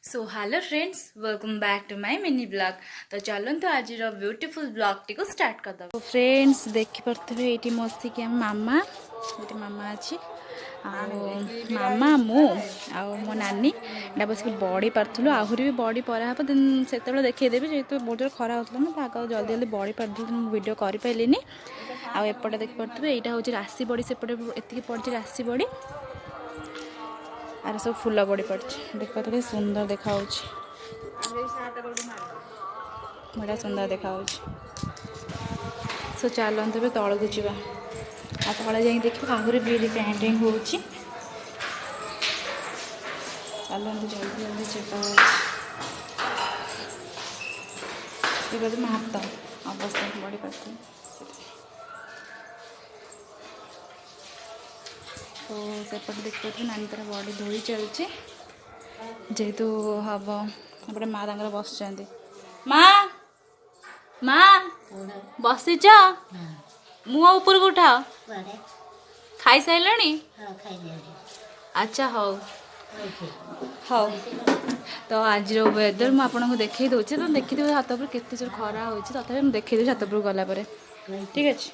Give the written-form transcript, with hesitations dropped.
So hello friends, welcome back to my mini vlog. ତ ଚାଲନ୍ତୁ, ଆଜିର ବ୍ୟୁଟିଫୁଲ୍ ବ୍ଲଗ୍ଟିକୁ ଷ୍ଟାର୍ଟ କରିଦେବା। ଫ୍ରେଣ୍ଡସ୍, ଦେଖିପାରୁଥିବେ ଏଇଠି ବସିକି ଆମ ମାମା, ଏଇଠି ମାମା ଅଛି ଆଉ ମାମା, ମୁଁ ଆଉ ମୋ ନାନୀ ଏଇଟା ବସିକି ବଡ଼ି ପାରୁଥିଲୁ। ଆହୁରି ବି ବଡ଼ି ପରା ହେବ, ଦେନ୍ ସେତେବେଳେ ଦେଖେଇଦେବି। ଯେହେତୁ ବହୁତ ଜୋର ଖରା ହେଉଥିଲା ନା, ତ ଆଗ ଜଲ୍ଦି ଜଲ୍ଦି ବଡ଼ି ପାରିଦେଲୁ, ମୁଁ ଭିଡ଼ିଓ କରିପାରିଲିନି। ଆଉ ଏପଟେ ଦେଖିପାରୁଥିବେ, ଏଇଟା ହେଉଛି ରାଶି ବଡ଼ି। ସେପଟେ ଏତିକି ପଡ଼ିଛି ରାଶି ବଡ଼ି, ଆର ସବୁ ଫୁଲ ବଡ଼ି ପଡ଼ିଛି। ଦେଖିପାରୁଥିବେ, ସୁନ୍ଦର ଦେଖାହେଉଛି, ବଢ଼ିଆ ସୁନ୍ଦର ଦେଖାହେଉଛି। ସୋ ଚାଲନ୍ତୁ, ଏବେ ତଳକୁ ଯିବା ଆଉ ତଳେ ଯାଇକି ଦେଖିବା ଆହୁରି ବିରି ଗ୍ରାଇଣ୍ଡିଙ୍ଗ ହେଉଛି। ଚାଲନ୍ତୁ, ଜଲ୍ଦି ଜଲ୍ଦି ଯିବା ଅଛି। ଏବେ ମୋ ହାତ ଅବସ୍ଥା ବଡ଼ି ପାରୁଥିବେ। ତ ସେପଟେ ଦେଖିପାରୁଥିବେ, ନାନୀ ତାର ବଡ଼ି ଧୋଇ ଚାଲିଛି ଯେହେତୁ ହବ। ଏପଟେ ମା ତାଙ୍କର ବସିଛନ୍ତି। ମା, ମା, ବସିଛ? ମୁହଁ ଉପରକୁ ଉଠାଅ। ଖାଇସାରିଲଣି? ଆଚ୍ଛା, ହଉ ହଉ। ତ ଆଜିର ୱେଦର ମୁଁ ଆପଣଙ୍କୁ ଦେଖେଇ ଦେଉଛି। ତ ଦେଖିଥିବେ ଛାତ ଉପରେ କେତେ ଜୋର ଖରା ହେଉଛି। ତଥାପି ମୁଁ ଦେଖେଇ ଦେଉଛି ଛାତ ଉପରକୁ ଗଲା ପରେ, ଠିକ୍ ଅଛି?